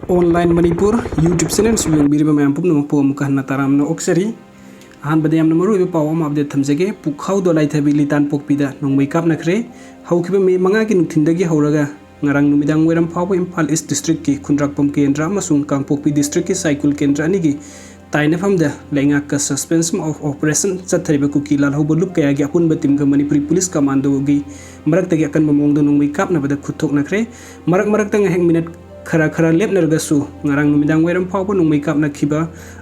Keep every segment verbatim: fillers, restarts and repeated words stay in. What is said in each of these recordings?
Online Manipur YouTube channel ꯑꯁꯤꯕꯨ ꯌꯦꯡꯕꯤꯔꯤꯕ ꯃꯌꯥꯝ ꯄꯨꯝꯅꯃꯛꯄꯨ ꯑꯃꯨꯛꯀ ꯍꯟꯅ ꯇꯔꯥꯝꯅ ꯑꯣꯛꯆꯔꯤ꯫ ꯑꯍꯥꯟꯕꯗ ꯌꯥꯝꯅ ꯃꯔꯨꯑꯣꯏꯕ ꯄꯥꯎ ꯑꯃ update ꯊꯝꯖꯒꯦ꯫ ꯄꯨꯈꯥꯎ ꯗꯣꯂꯥꯏꯊꯥꯕꯤ ꯂꯤꯇꯥꯟꯄꯣꯛꯄꯤꯗ ꯅꯣꯡꯃꯩ ꯀꯥꯞꯅꯈ꯭ꯔꯦ꯫ ꯍꯧꯈꯤꯕ ꯃꯦ ꯃꯉꯥꯒꯤ ꯅꯨꯡꯊꯤꯟꯗꯒꯤ ꯍꯧꯔꯒ ꯉꯔꯥꯡ ꯅꯨꯃꯤꯗꯥꯡ ꯋꯥꯏꯔꯝ ꯐꯥꯎꯕ ꯏꯝꯐꯥꯜ ꯏꯁ ꯗꯤꯁꯇ꯭ꯔꯤꯛꯀꯤ ꯈꯨꯟꯗ꯭ꯔꯥꯛꯄꯝ ꯀꯦꯟꯗ꯭ꯔ ꯑꯃꯁꯨꯡ ꯀꯥꯡꯄꯣꯛꯄꯤ ꯗꯤꯁꯇ꯭ꯔꯤꯛꯀꯤ ꯁꯥꯏꯀꯨꯜ ꯀꯦꯟꯗ꯭ꯔ ꯑꯅꯤꯒꯤ ꯇꯥꯏꯅꯐꯝꯗ ꯂꯩꯉꯥꯛꯀ suspension of operation ꯆꯠꯊꯔꯤꯕ ꯀꯨꯀꯤ ꯂꯥꯜꯍꯧꯕ ꯂꯨꯞ ꯀꯌꯥꯒꯤ ꯑꯄꯨꯟꯕ ꯇꯤꯝꯒ ꯃꯅꯤꯄꯨꯔꯤ ꯄꯨꯂꯤꯁ ꯀꯃꯥꯟꯗꯣꯒꯤ ꯃꯔꯛꯇꯒꯤ ꯑꯀꯟꯕ ꯃꯑꯣꯡꯗ ꯅꯣꯡꯃꯩ ꯀꯥꯞꯅꯕꯗ ꯈꯨꯠ ꯊꯣꯛꯅꯈ꯭ꯔꯦ꯫ ꯃꯔꯛ ꯃꯔꯛꯇ ꯉꯥꯏꯍꯥꯛ ꯃꯤꯅꯠ ꯈꯔ ꯈꯔ ꯂꯦꯞꯅꯔꯒꯁꯨ ꯉꯔꯥꯡ ꯅꯨꯃꯤꯗꯥꯡ ꯋꯥꯏꯔꯝ ꯐꯥꯎꯕ ꯅꯣꯡꯃꯩ ꯀꯥꯞꯅꯈꯤꯕ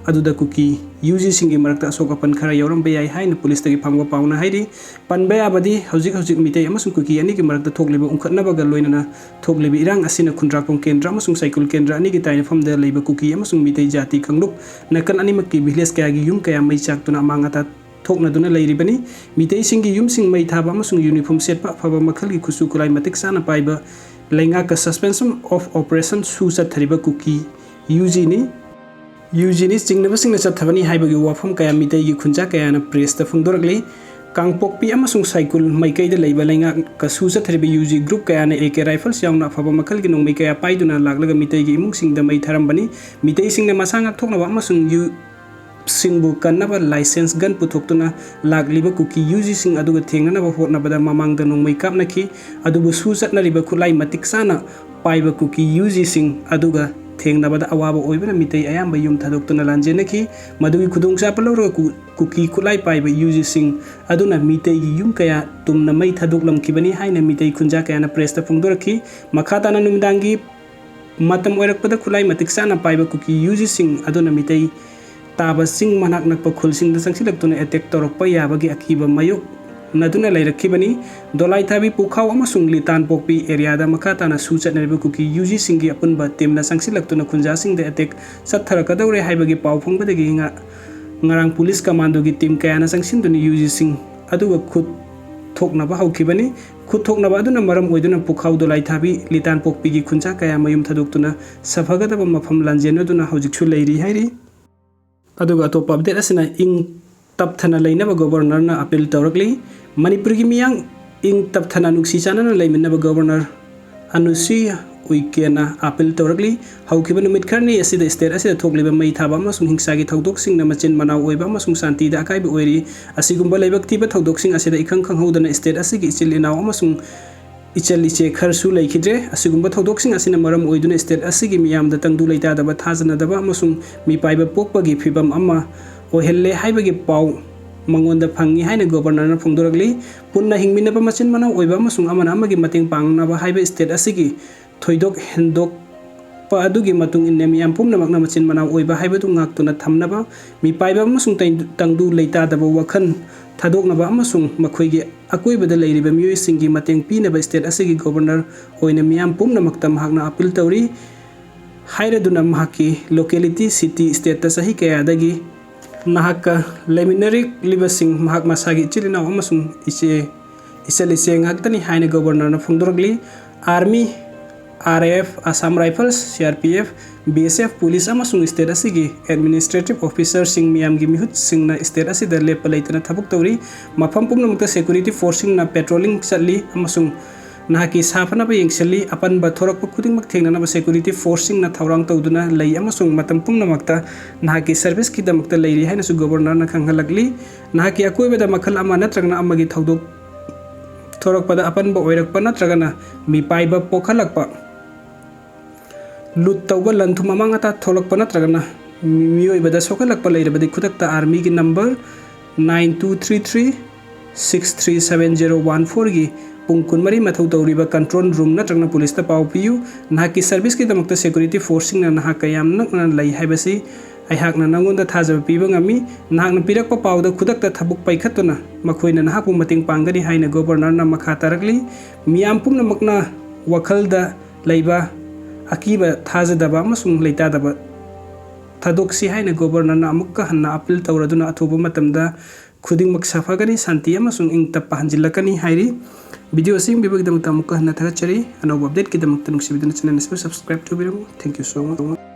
ꯑꯗꯨꯗ ꯀꯨꯀꯤ ꯌꯨ ꯖꯤꯁꯤꯡꯒꯤ ꯃꯔꯛꯇ ꯑꯁꯣꯛ ꯑꯄꯟ ꯈꯔ ꯌꯥꯎꯔꯝꯕ ꯌꯥꯏ ꯍꯥꯏꯅ ꯄꯨꯂꯤꯁꯇꯒꯤ ꯐꯪꯕ ꯄꯥꯎꯅ ꯍꯥꯏꯔꯤ꯫ ꯄꯟꯕ ꯌꯥꯕꯗꯤ ꯍꯧꯖꯤꯛ ꯍꯧꯖꯤꯛ ꯃꯤꯇꯩ ꯑꯃꯁꯨꯡ ꯀꯨꯀꯤ ꯑꯅꯤꯒꯤ ꯃꯔꯛꯇ ꯊꯣꯛꯂꯤꯕ ꯎꯪꯈꯠꯅꯕꯒ ꯂꯣꯏꯅꯅ ꯊꯣꯛꯂꯤꯕ ꯏꯔꯥꯡ ꯑꯁꯤꯅ ꯈꯨꯟꯗ꯭ꯔꯥꯛꯄꯝ ꯀꯦꯟꯗ꯭ꯔ ꯑꯃꯁꯨꯡ ꯁꯥꯏꯀꯨꯜ ꯀꯦꯟꯗ꯭ꯔ ꯑꯅꯤꯒꯤ ꯇꯥꯏꯅꯐꯝꯗ ꯂꯩꯕ ꯀꯨꯀꯤ ꯑꯃꯁꯨꯡ ꯃꯤꯇꯩ ꯖꯥꯇꯤ ꯀꯥꯡꯂꯨꯞ ꯅꯥꯀꯟ ꯑꯅꯤꯃꯛꯀꯤ ꯚꯤꯂꯦꯖ ꯀꯌꯥꯒꯤ ꯌꯨꯝ ꯀꯌꯥ ꯃꯩ ꯆꯥꯛꯇꯨꯅ ꯑꯃꯥꯡ ꯑꯇꯥ ꯊꯣꯛꯅꯗꯨꯅ ꯂꯩꯔꯤꯕꯅꯤ꯫ ꯃꯤꯇꯩꯁꯤꯡꯒꯤ ꯌꯨꯝꯁꯤꯡ ꯃꯩ ꯊꯥꯕ ꯑꯃꯁꯨꯡ ꯌꯨꯅꯤꯐꯣꯔꯝ ꯁꯦꯠꯄ ꯑꯐꯕ ꯃꯈꯜꯒꯤ ꯈꯨꯠꯁꯨ ꯈꯨꯠꯂꯥꯏ ꯃꯇꯤꯛ ꯆꯥꯅ ꯄꯥꯏꯕ ꯂꯩꯉꯥꯛꯀ suspension of operation ꯁꯨ ꯆꯠꯊꯔꯤꯕ ꯀꯨꯀꯤ ꯌꯨ ꯖꯤꯅꯤ꯫ ꯌꯨ ꯖꯤꯅꯤ ꯆꯤꯡꯅꯕꯁꯤꯡꯅ ꯆꯠꯊꯕꯅꯤ ꯍꯥꯏꯕꯒꯤ ꯋꯥꯐꯝ ꯀꯌꯥ ꯃꯤꯇꯩꯒꯤ ꯈꯨꯟꯖꯥ ꯀꯌꯥꯅ ꯄ꯭ꯔꯦꯁꯇ ꯐꯣꯡꯗꯣꯔꯛꯂꯤ꯫ ꯀꯥꯡꯄꯣꯛꯄꯤ ꯑꯃꯁꯨꯡ ꯁꯥꯏꯀꯨꯜ ꯃꯥꯏꯀꯩꯗ ꯂꯩꯕ ꯂꯩꯉꯥꯛꯀ ꯁꯨ ꯆꯠꯊꯔꯤꯕ ꯌꯨ ꯖꯤ ꯒ꯭ꯔꯨꯞ ꯀꯌꯥꯅ ꯑꯦ ꯀꯦ ꯔꯥꯏꯐꯜꯁ ꯌꯥꯎꯅ ꯑꯐꯕ ꯃꯈꯜꯒꯤ ꯅꯣꯡꯃꯩ ꯀꯌꯥ ꯄꯥꯏꯗꯨꯅ ꯂꯥꯛꯂꯒ ꯃꯤꯇꯩꯒꯤ ꯏꯃꯨꯡꯁꯤꯡꯗ ꯃꯩ ꯊꯥꯔꯝꯕꯅꯤ꯫ ꯃꯤꯇꯩꯁꯤꯡꯅ ꯃꯁꯥ ꯉꯥꯛꯊꯣꯛꯅꯕ ꯑꯃꯁꯨꯡ ꯌꯨ ꯁꯤꯡꯕꯨ ꯀꯟꯅꯕ ꯂꯥꯏꯁꯦꯟꯁ ꯒꯟ ꯄꯨꯊꯣꯛꯇꯨꯅ ꯂꯥꯛꯂꯤꯕ ꯀꯨꯀꯤ ꯌꯨ ꯖꯤꯁꯤꯡ ꯑꯗꯨꯒ ꯊꯦꯡꯅꯅꯕ ꯍꯣꯠꯅꯕꯗ ꯃꯃꯥꯡꯗ ꯅꯣꯡꯃꯩ ꯀꯥꯞꯅꯈꯤ꯫ ꯑꯗꯨꯕꯨ ꯁꯨ ꯆꯠꯅꯔꯤꯕ ꯈꯨꯠꯂꯥꯏ ꯃꯇꯤꯛ ꯆꯥꯅ ꯄꯥꯏꯕ ꯀꯨꯀꯤ ꯌꯨ ꯖꯤꯁꯤꯡ ꯑꯗꯨꯒ ꯊꯦꯡꯅꯕꯗ ꯑꯋꯥꯕ ꯑꯣꯏꯕꯅ ꯃꯤꯇꯩ ꯑꯌꯥꯝꯕ ꯌꯨꯝ ꯊꯥꯗꯣꯛꯇꯨꯅ ꯂꯥꯟꯖꯦꯟꯅꯈꯤ꯫ ꯃꯗꯨꯒꯤ ꯈꯨꯗꯣꯡꯆꯥꯕ ꯂꯧꯔꯒ ꯀꯨ-, ꯀꯨꯀꯤ ꯈꯨꯠꯂꯥꯏ ꯄꯥꯏꯕ ꯌꯨ ꯖꯤꯁꯤꯡ ꯑꯗꯨꯅ ꯃꯤꯇꯩꯒꯤ ꯌꯨꯝ ꯀꯌꯥ ꯇꯨꯝꯅ ꯃꯩ ꯊꯥꯗꯣꯛꯂꯝꯈꯤꯕꯅꯤ ꯍꯥꯏꯅ ꯃꯤꯇꯩ ꯈꯨꯟꯖꯥ ꯀꯌꯥꯅ ꯄ꯭ꯔꯦꯁꯇ ꯐꯣꯡꯗꯣꯔꯛꯈꯤ꯫ ꯃꯈꯥ ꯇꯥꯅ ꯅꯨꯃꯤꯗꯥꯡꯒꯤ ꯃꯇꯝ ꯑꯣꯏꯔꯛꯄꯗ ꯈꯨꯠꯂꯥꯏ ꯃꯇꯤꯛ ꯆꯥꯅ ꯄꯥꯏꯕ ꯀꯨꯀꯤ ꯌꯨ ꯖꯤꯁꯤꯡ ꯑꯗꯨꯅ ꯃꯤꯇꯩ ꯇꯥꯕ ꯆꯤꯡ ꯃꯅꯥꯛ ꯅꯛꯄ ꯈꯨꯜꯁꯤꯡꯗ ꯆꯪꯁꯤꯜꯂꯛꯇꯨꯅ ꯑꯦꯇꯦꯛ ꯇꯧꯔꯛꯄ ꯌꯥꯕꯒꯤ ꯑꯀꯤꯕ ꯃꯥꯌꯣꯛꯅꯗꯨꯅ ꯂꯩꯔꯛꯈꯤꯕꯅꯤ꯫ ꯗꯣꯂꯥꯏꯊꯥꯕꯤ, ꯄꯨꯈꯥꯎ ꯑꯃꯁꯨꯡ ꯂꯤꯇꯥꯟꯄꯣꯛꯄꯤ ꯑꯦꯔꯤꯌꯥꯗ ꯃꯈꯥ ꯇꯥꯅ ꯁꯨ ꯆꯠꯅꯔꯤꯕ ꯀꯨꯀꯤ ꯌꯨ ꯖꯤꯁꯤꯡꯒꯤ ꯑꯄꯨꯟꯕ ꯇꯤꯝꯅ ꯆꯪꯁꯤꯜꯂꯛꯇꯨꯅ ꯈꯨꯟꯖꯥꯁꯤꯡꯗ ꯑꯦꯇꯦꯛ ꯆꯠꯊꯔꯛꯀꯗꯧꯔꯦ ꯍꯥꯏꯕꯒꯤ ꯄꯥꯎ ꯐꯪꯕꯗꯒꯤ ꯉ-, ꯉꯔꯥꯡ ꯄꯨꯂꯤꯁ ꯀꯃꯥꯟꯗꯣꯒꯤ ꯇꯤꯝ ꯀꯌꯥꯅ ꯆꯪꯁꯤꯟꯗꯨꯅ ꯌꯨ ꯖꯤꯁꯤꯡ ꯑꯗꯨꯒ ꯈꯨꯠ ꯊꯣꯛꯅꯕ ꯍꯧꯈꯤꯕꯅꯤ꯫ ꯈꯨꯠ ꯊꯣꯛꯅꯕ ꯑꯗꯨꯅ ꯃꯔꯝ ꯑꯣꯏꯗꯨꯅ ꯄꯨꯈꯥꯎ ꯗꯣꯂꯥꯏꯊꯥꯕꯤ ꯂꯤꯇꯥꯟꯄꯣꯛꯄꯤꯒꯤ ꯈꯨꯟꯖꯥ ꯀꯌꯥ ꯃꯌꯨꯝ ꯊꯥꯗꯣꯛꯇꯨꯅ ꯁꯥꯐꯒꯗꯕ ꯃꯐꯝ ꯂꯥꯟꯖꯦꯟꯅꯗꯨꯅ ꯍꯧꯖꯤꯛꯁꯨ ꯂꯩꯔꯤ ꯍꯥꯏꯔꯤ꯫ ꯑꯗꯨꯒ ꯑꯇꯣꯞꯄ update ꯑꯁꯤꯅ ꯏꯪ ꯇꯞꯊꯅ ꯂꯩꯅꯕ ꯒꯣꯕꯔꯅꯔꯅ ꯑꯄꯤꯜ ꯇꯧꯔꯛꯂꯤ꯫ ꯃꯅꯤꯄꯨꯔꯒꯤ ꯃꯤꯌꯥꯝ ꯏꯪ ꯇꯞꯊꯅ ꯅꯨꯡꯁꯤ ꯆꯥꯟꯅꯅ ꯂꯩꯃꯤꯟꯅꯕ ꯒꯣꯕꯔꯅꯔ ꯑꯅꯨꯁꯨꯏꯌꯥ ꯎꯏꯀꯦꯟꯅ ꯑꯥꯄꯤꯜ ꯇꯧꯔꯛꯂꯤ꯫ ꯍꯧꯈꯤꯕ ꯅꯨꯃꯤꯠ ꯈꯔꯅꯤ ꯑꯁꯤꯗ state ꯑꯁꯤꯗ ꯊꯣꯛꯂꯤꯕ ꯃꯩ ꯊꯥꯕ ꯑꯃꯁꯨꯡ ꯍꯤꯡꯁꯥꯒꯤ ꯊꯧꯗꯣꯛꯁꯤꯡꯅ ꯃꯆꯤꯟ ꯃꯅꯥꯎ ꯑꯣꯏꯕ ꯑꯃꯁꯨꯡ ꯁꯥꯟꯇꯤꯗ ꯑꯀꯥꯏꯕ ꯑꯣꯏꯔꯤ꯫ ꯑꯁꯤꯒꯨꯝꯕ ꯂꯥꯏꯕꯛ ꯊꯤꯕ ꯊꯧꯗꯣꯛꯁꯤꯡ ꯑꯁꯤꯗ ꯏꯈꯪ ꯈꯪꯍꯧꯗꯅ state ꯑꯁꯤꯒꯤ ꯏꯆꯤꯜ ꯏꯅꯥꯎ ꯑꯃꯁꯨꯡ ꯏꯆꯜ ꯏꯆꯦ ꯈꯔꯁꯨ ꯂꯩꯈꯤꯗ꯭ꯔꯦ꯫ ꯑꯁꯤꯒꯨꯝꯕ ꯊꯧꯗꯣꯛꯁꯤꯡ ꯑꯁꯤꯅ ꯃꯔꯝ ꯑꯣꯏꯗꯨꯅ state ꯑꯁꯤꯒꯤ ꯃꯤꯌꯥꯝꯗ ꯇꯪꯗꯨ ꯂꯩꯇꯥꯗꯕ, ꯊꯥꯖꯅꯗꯕ ꯑꯃꯁꯨꯡ ꯃꯤꯄꯥꯏꯕ ꯄꯣꯛꯄꯒꯤ ꯐꯤꯚꯝ ꯑꯃ ꯑꯣꯏꯍꯜꯂꯦ ꯍꯥꯏꯕꯒꯤ ꯄꯥꯎ ꯃꯉꯣꯟꯗ ꯐꯪꯉꯤ ꯍꯥꯏꯅ Governorꯅ ꯐꯣꯡꯗꯣꯔꯛꯂꯤ꯫ ꯄꯨꯟꯅ ꯍꯤꯡꯃꯤꯟꯅꯕ, ꯃꯆꯤꯟ ꯃꯅꯥꯎ ꯑꯣꯏꯕ ꯑꯃꯁꯨꯡ ꯑꯃꯅ ꯑꯃꯒꯤ ꯃꯇꯦꯡ ꯄꯥꯡꯅꯕ ꯍꯥꯏꯕ state ꯑꯁꯤꯒꯤ ꯊꯣꯏꯗꯣꯛ ꯍꯦꯟꯗꯣꯛꯄ ꯑꯗꯨꯒꯤ ꯃꯇꯨꯡ ꯏꯟꯅ ꯃꯤꯌꯥꯝ ꯄꯨꯝꯅꯃꯛꯅ ꯃꯆꯤꯟ ꯃꯅꯥꯎ ꯑꯣꯏꯕ ꯍꯥꯏꯕꯗꯨ ꯉꯥꯛꯇꯨꯅ ꯊꯝꯅꯕ, ꯃꯤꯄꯥꯏꯕ ꯑꯃꯁꯨꯡ ꯇꯩ-, ꯇꯪꯗꯨ ꯂꯩꯇꯥꯗꯕ ꯋꯥꯈꯜ ꯊꯥꯗꯣꯛꯅꯕ ꯑꯃꯁꯨꯡ ꯃꯈꯣꯏꯒꯤ ꯑꯀꯣꯏꯕꯗ ꯂꯩꯔꯤꯕ ꯃꯤꯑꯣꯏꯁꯤꯡꯒꯤ ꯃꯇꯦꯡ ꯄꯤꯅꯕ state ꯑꯁꯤꯒꯤ Governor ꯑꯣꯏꯅ ꯃꯤꯌꯥꯝ ꯄꯨꯝꯅꯃꯛꯇ ꯃꯍꯥꯛꯅ ꯑꯥꯄꯤꯜ ꯇꯧꯔꯤ ꯍꯥꯏꯔꯗꯨꯅ ꯃꯍꯥꯛꯀꯤ locality, city, stateꯇ ꯆꯍꯤ ꯀꯌꯥꯗꯒꯤ ꯅꯍꯥꯛꯀ ꯂꯩꯃꯤꯟꯅꯔꯛꯂꯤꯕꯁꯤꯡ ꯃꯍꯥꯛ ꯃꯁꯥꯒꯤ ꯏꯆꯤꯜ ꯏꯅꯥꯎ ꯑꯃꯁꯨꯡ ꯏꯆꯦ, ꯏꯆꯜ ꯏꯆꯦ ꯉꯥꯛꯇꯅꯤ ꯍꯥꯏꯅ Governorꯅ ꯐꯣꯡꯗꯣꯔꯛꯂꯤ꯫ Army, RAF, Assam Rifles, CRPF, BSF, police ꯑꯃꯁꯨꯡ state ꯑꯁꯤꯒꯤ administrative officerꯁꯤꯡ ꯃꯤꯌꯥꯝꯒꯤ ꯃꯤꯍꯨꯠꯁꯤꯡꯅ state ꯑꯁꯤꯗ ꯂꯦꯞꯄ ꯂꯩꯇꯅ ꯊꯕꯛ ꯇꯧꯔꯤ꯫ ꯃꯐꯝ ꯄꯨꯝꯅꯃꯛꯇ security forceꯁꯤꯡꯅ patrolling ꯆꯠꯂꯤ ꯑꯃꯁꯨꯡ ꯅꯍꯥꯛꯀꯤ ꯁꯥꯐꯅꯕ ꯌꯦꯡꯁꯤꯜꯂꯤ꯫ ꯑꯄꯟꯕ ꯊꯣꯔꯛꯄ ꯈꯨꯗꯤꯡꯃꯛ ꯊꯦꯡꯅꯅꯕ security forceꯁꯤꯡꯅ ꯊꯧꯔꯥꯡ ꯇꯧꯗꯨꯅ ꯂꯩ ꯑꯃꯁꯨꯡ ꯃꯇꯝ ꯄꯨꯝꯅꯃꯛꯇ ꯅꯍꯥꯛꯀꯤ serviceꯀꯤꯗꯃꯛꯇ ꯂꯩꯔꯤ ꯍꯥꯏꯅꯁꯨ Governorꯅ ꯈꯪꯍꯜꯂꯛꯂꯤ꯫ ꯅꯍꯥꯛꯀꯤ ꯑꯀꯣꯏꯕꯗ ꯃꯈꯜ ꯑꯃ ꯅꯠꯇ꯭ꯔꯒꯅ ꯑꯃꯒꯤ ꯊꯧꯗꯣꯛ ꯊꯣꯔꯛꯄꯗ ꯑꯄꯟꯕ ꯑꯣꯏꯔꯛꯄ ꯅꯠꯇ꯭ꯔꯒꯅ ꯃꯤꯄꯥꯏꯕ ꯄꯣꯛꯍꯜꯂꯛꯄ, ꯂꯨꯠ ꯇꯧꯕ, ꯂꯟ ꯊꯨꯝ ꯑꯃꯥꯡ ꯑꯇꯥ ꯊꯣꯛꯂꯛꯄ ꯅꯠꯇ꯭ꯔꯒꯅ ꯃꯤꯑꯣꯏꯕꯗ ꯁꯣꯛꯍꯜꯂꯛꯄ ꯂꯩꯔꯕꯗꯤ ꯈꯨꯗꯛꯇ Armyꯒꯤ number nine two three three six three seven zero one fourꯒꯤ ꯄꯨꯡ ꯀꯨꯟꯃꯔꯤ ꯃꯊꯧ ꯇꯧꯔꯤꯕ control room ꯅꯠꯇ꯭ꯔꯒꯅ policeꯇ ꯄꯥꯎ ꯄꯤꯌꯨ꯫ ꯅꯍꯥꯛꯀꯤ serviceꯀꯤꯗꯃꯛꯇ security forceꯁꯤꯡꯅ ꯅꯍꯥꯛꯀ ꯌꯥꯝ ꯅꯛꯅ ꯂꯩ ꯍꯥꯏꯕꯁꯤ ꯑꯩꯍꯥꯛꯅ ꯅꯉꯣꯟꯗ ꯊꯥꯖꯕ ꯄꯤꯕ ꯉꯝꯃꯤ꯫ ꯅꯍꯥꯛꯅ ꯄꯤꯔꯛꯄ ꯄꯥꯎꯗ ꯈꯨꯗꯛꯇ ꯊꯕꯛ ꯄꯥꯏꯈꯠꯇꯨꯅ ꯃꯈꯣꯏꯅ ꯅꯍꯥꯛꯄꯨ ꯃꯇꯦꯡ ꯄꯥꯡꯒꯅꯤ ꯍꯥꯏꯅ Governorꯅ ꯃꯈꯥ ꯇꯥꯔꯛꯂꯤ꯫ ꯃꯤꯌꯥꯝ ꯄꯨꯝꯅꯃꯛꯅ ꯋꯥꯈꯜꯗ ꯂꯩꯕ ꯑꯀꯤꯕ, ꯊꯥꯖꯗꯕ ꯑꯃꯁꯨꯡ ꯂꯩꯇꯥꯗꯕ ꯊꯥꯗꯣꯛꯁꯤ ꯍꯥꯏꯅ Governorꯅ ꯑꯃꯨꯛꯀ ꯍꯟꯅ ꯑꯥꯄꯤꯜ ꯇꯧꯔꯗꯨꯅ ꯑꯊꯨꯕ ꯃꯇꯝꯗ ꯈꯨꯗꯤꯡꯃꯛ ꯁꯥꯐꯒꯅꯤ, ꯁꯥꯟꯇꯤ ꯑꯃꯁꯨꯡ ꯏꯪ ꯇꯞꯄ ꯍꯟꯖꯤꯜꯂꯛꯀꯅꯤ ꯍꯥꯏꯔꯤ꯫ Video ꯑꯁꯤ ꯌꯦꯡꯕꯤꯕꯒꯤꯗꯃꯛꯇ ꯑꯃꯨꯛꯀ ꯍꯟꯅ ꯊꯥꯒꯠꯆꯔꯤ꯫ ꯑꯅꯧꯕ updateꯀꯤꯗꯃꯛꯇ ꯅꯨꯡꯁꯤꯕꯤꯗꯨꯅ channel ꯑꯁꯤꯕꯨ subscribe ꯇꯧꯕꯤꯔꯝꯃꯨ꯫ Thank you so much꯫